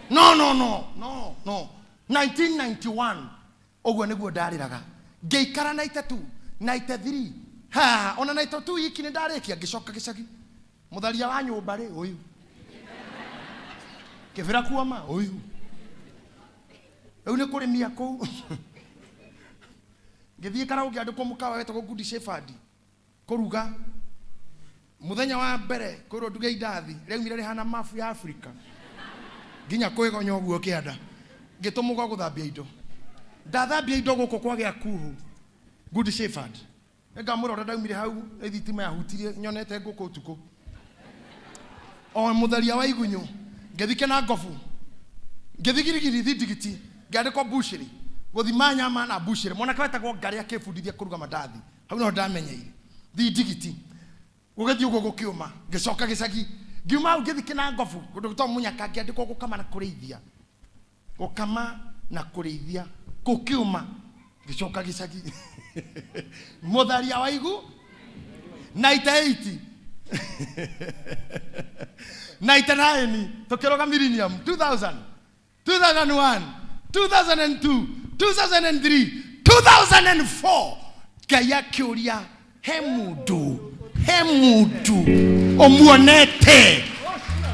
No, no, no, no, no. 1991 ũguo nĩguo ndarĩraga, ngĩikara 92, 93, ha ona 92 iki nĩ ndarĩkia, ngĩcoka gĩcagi. Mũtharia wa nyũmba rĩ, ũyũ kĩbĩra kuoma ũyũ rĩu nĩ kũrĩmia kũu. Ngĩthiĩ karaũ, ngĩandĩkwo mũkawa wetagwo Good Shepherd kũruga. Mũthenya wa mbere kwĩrwo nduge indathi, rĩaumire rĩhana mabu ya Afrika, nginya kwĩgonya ũguo kĩanda. Ngĩtũmwo gwa gũthambia indo, ndathambia indo gũkũ kwagĩa kuhu Good Shepherd. Nĩngamwĩra ũrĩa ndaumire hau nĩ thitima yahutirie, nyonete ngũkũ ũtukũ o mũtharia wa igunyũ. Ngĩthike na ngobu, ngĩthi Girigiri thindigiti, ngĩandĩkwo mbucĩrĩ gũthima nyama na mbucĩrĩ. Mwanake wetagwo Ngarĩ akĩbundithia kũruga mandathi, hau no ndamenyeire thindigiti. Gũgĩthiĩ ũguo gũkĩũma, ngĩcoka gĩcagi. Ngiuma hau ngĩthi kĩna ngobu kũndũ gwĩtagwo Mũnyaka, ngĩandĩkwo gũkama na kũrĩithia, gũkama na kũrĩithia. Gũkĩũma, ngĩcoka gĩcagi, mũtharia wa igu. 98, 99 tũkĩrũga millennium, 2000, 2001, 2002, 2003, 2004, Ngai akĩũria, he mũndũ, he mũndũ ũmuonete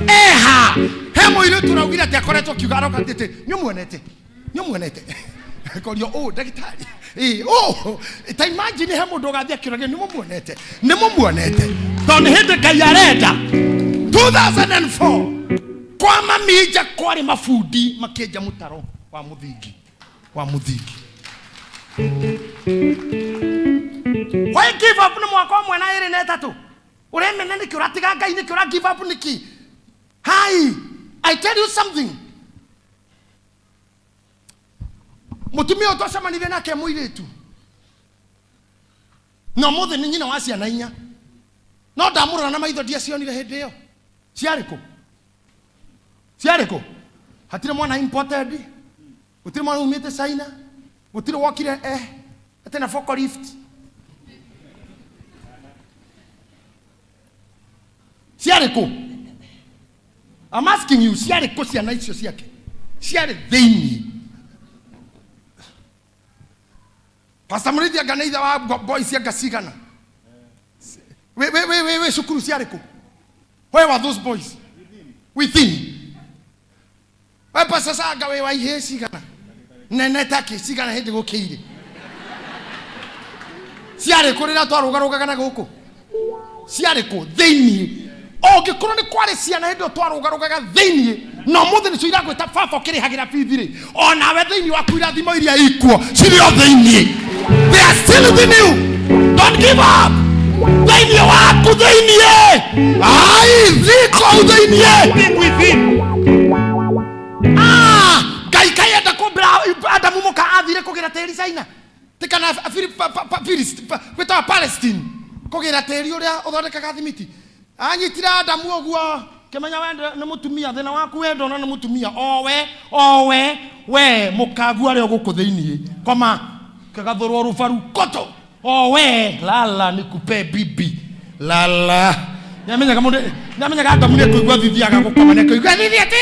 eha? He mũirĩtu ũraugire atĩ akoretwo akiuga aroka atĩ nĩ ũmuonete, nĩ ũmuonete. Korio ũ ndagĩtarĩ ĩ ũ ta imagine he mũndũ ũgathiĩ akĩũragia, nĩ mũmuonete, nĩ mũmuonete? Tondũ nĩ hĩndĩ Ngai arenda. 2004 kwa maminja kwarĩ mabundi makĩenja mũtaro wa mũthingi, wa mũthingi. Why give up nĩ mwaka ũmwe na ĩrĩ na ĩtatũ? Ũremena nĩkĩ? Ũratiga Ngai nĩkĩ? Ũra give up nĩkĩ? Hi, I tell you something. Mũtumia ũyũ twacemanirie nake mũirĩtu, na ũmũthĩ nĩ nyina wa ciana inya, no ndamũrora na maitho ndiacionire hĩndĩ ĩyo. Ciarĩ kũ? Ciarĩ kũ? Hatirĩ mwana imported, gũtirĩ mwana umĩte China, gũtirĩ wokire eh atĩ na forklift. Ciarĩ kũ? I'm asking you, ciarĩ kũ ciana icio ciake? Ciarĩ thĩinĩ. Pastor Mũrĩithi, anga nĩ ithe wa boys anga cigana wĩ wĩ wĩ wĩ wĩ cukuru? Ciarĩ kũ? Where were those boys? Within. We Pastor Sanga, wĩ wa ihĩĩ cigana nene takĩ cigana hĩndĩ gũkĩire? Ciarĩ kũ rĩrĩa twarũgarũgaga na gũkũ? Ciarĩ kũ? Thĩinĩ. Ũngĩkorwo nĩ kwarĩ ciana hĩndĩ ĩyo twarũgarũgaga thĩinĩ. Na ũmũthĩ nĩcio iragwĩta baba ũkĩrĩhagĩra bithi rĩ, onawe thĩinĩ waku irathimo iria ikuo cirĩ o thĩinĩ. They are still within you. Don't give up. Thĩinĩ waku thĩinĩ, ai ziko thĩinĩ. Being within. Ah, Ngai kayenda kũmbĩra Adamu mũka athire kũgĩra tĩri China ti kana gwĩtaga Palestine kũgĩra tĩri ũrĩa ũthondekaga thimiti. Anyitire Adamu ũguo kĩmenya wende nĩ mũtumia, thĩna waku wendo na nĩ mũtumia owe owe we mũkagu arĩa gũkũ thĩinĩ koma kĩgathũrwo rũbaru koto owe lala nikupe bibi lala. Nĩamenyaga mũndũ, nĩamenyaga Adamu nĩekũigua thithi aga gũkoma, nĩekũigua thithi atĩ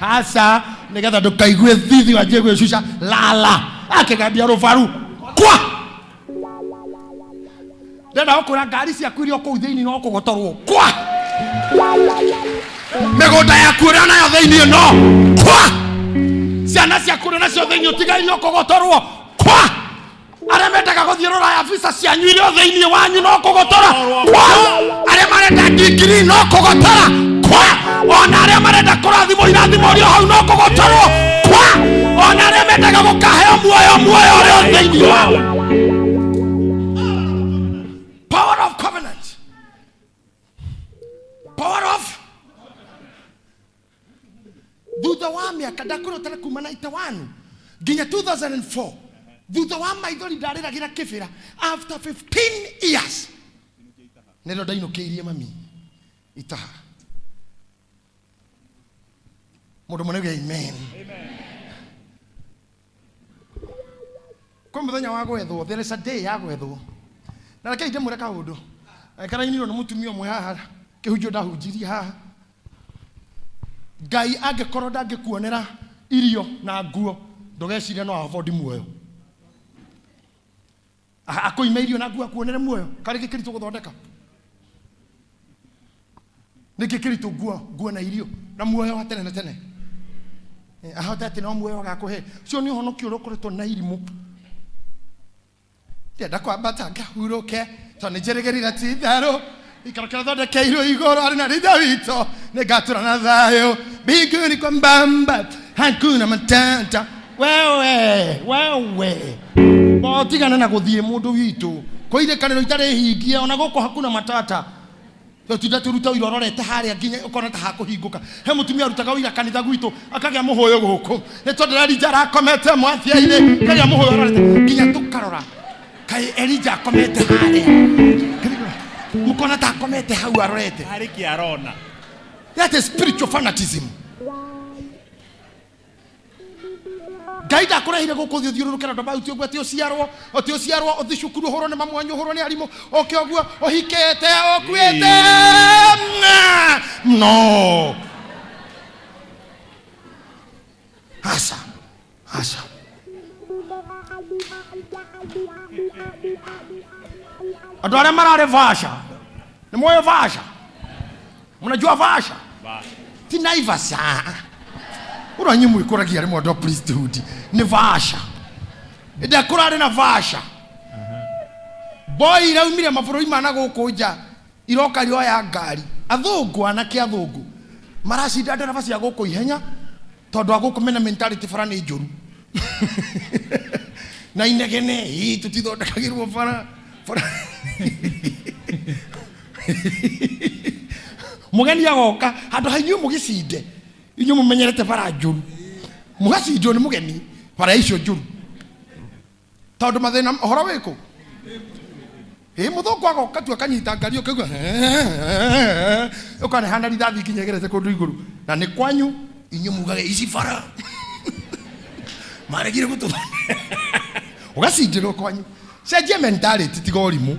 aca, nĩgetha ndũkaigue thithi wanjie gwĩcuca lala, akĩgambia rũbaru kwa ndenda gũkwĩra ngari ciaku iria kũu thĩinĩ no kũgotorwo kwa mĩgũnda yaku ũrĩa nayo thĩinĩ no kwa ciana ciaku ũrĩa nacio thĩinĩ ũtigairio kũgotorwo kwa arĩa mendaga gũthiĩ rũraya visa cianyu iria thĩinĩ wanyu no kũgotora kwa arĩa marenda ndigiri no kũgotora kwa ona arĩa marenda kũrathimwo irathimo iria hau no kũgotorwo kwa ona arĩa mendaga gũkaheo muoyo muoyo ũrĩa thĩinĩ wao. Power of covenant, power of thutha wa mĩaka ndakwĩra kuma 91 nginya 2004, thutha wa maithori ndarĩragĩra kĩbĩra after 15 years nĩrĩo ndainũkĩirie mami itaha. Mũndũ mũnene, amen. Kwĩ mũthenya wa gwethwo, there is a day ya gwethwo. Na rekei ndĩmwĩre kaũndũ karainirwo nĩ mũtumia ũmwe haha kĩhunjio ndahunjirie haha. Ngai angĩkorwo ndangĩkuonera irio na nguo, ndũgecirie no afford muoyo. Akũime irio na nguo akuonere muoyo, karĩ gĩkĩritũ gũthondeka nĩkĩ kĩritũ? Nguo, nguo na irio na muoyo wa tene na tene. Ahote atĩ no muoyo agakũhe ũcio nĩ ũhonokio ũrĩa ũkoretwo na irimũ. Ndĩrenda kwambata ngahurũke tondũ nĩ njĩrĩgĩrĩire ti itherũ ikaro kĩrĩa thondekeirwo igũrũ arĩ na ritha witũ nĩ ngatũra na thayũ mbinguni kwa mbamba hakuna matata. Wewe wewe tigana na gũthiĩ mũndũ witũ kwa irĩkanĩro itarĩ hingie ona gũkũ hakuna matata. Tũtinda tũruta ũira ũrorete harĩa nginya ũkona ta hakũhingũka. He mũtumia arutaga ũira kanitha gwitũ akagĩa mũhũyũ gũkũ nĩ tondũ Elija arakomete mwathia-inĩ, kagĩa mũhũyũ ũrorete nginya tũkarora kaĩ Elija akomete harĩa, mũkona ta akomete hau arorete. Harĩ kĩarona. That is spiritual fanatism. Ngai ndakũrehire gũkũ thĩ ũthiũrũrũke na andũ mau ti ũguo, atĩ ũciarwo, atĩ ũciarwo ũthiĩ cukuru ũhũrwo nĩ mamu wanyu, ũhũrwo nĩ arimũ, ũke ũguo ũhikĩte ũkuĩte. No, aca aca, andũ arĩa mararĩ vasha nĩ moyo vasha, mnajua vasha ti Naivasha ũrĩa inyuĩ mwĩkũragia rĩmwe andũ a priesthood nĩ vasha ĩndĩ kũrarĩ na vasha boy iraumire mabũrũri ma na gũkũ nja iroka rioya ngari athũngũ anake athũngũ maracinda ndereba cia gũkũ ihenya tondũ a gũkũ mena mentality bara nĩ njũru na inegene ĩ tũtithondekagĩrwo bara bara. Mũgeni agoka handũ ha inyuĩ mũgĩcinde, inyuĩ mũmenyerete bara njũru, mũgacindwo nĩ mũgeni bara icio njũru tondũ mathĩna ũhoro wĩkũ ĩ mũthũngũ agoka tu akanyita ngari ũkaigua ũkanehana rithathi nginya ĩgerete kũndũ igũrũ na nĩ kwanyu inyuĩ mugage ici bara maregire gũtũthondeka ũgacindĩrwo kwanyu. Cenjia mentality, tiga ũrimũ.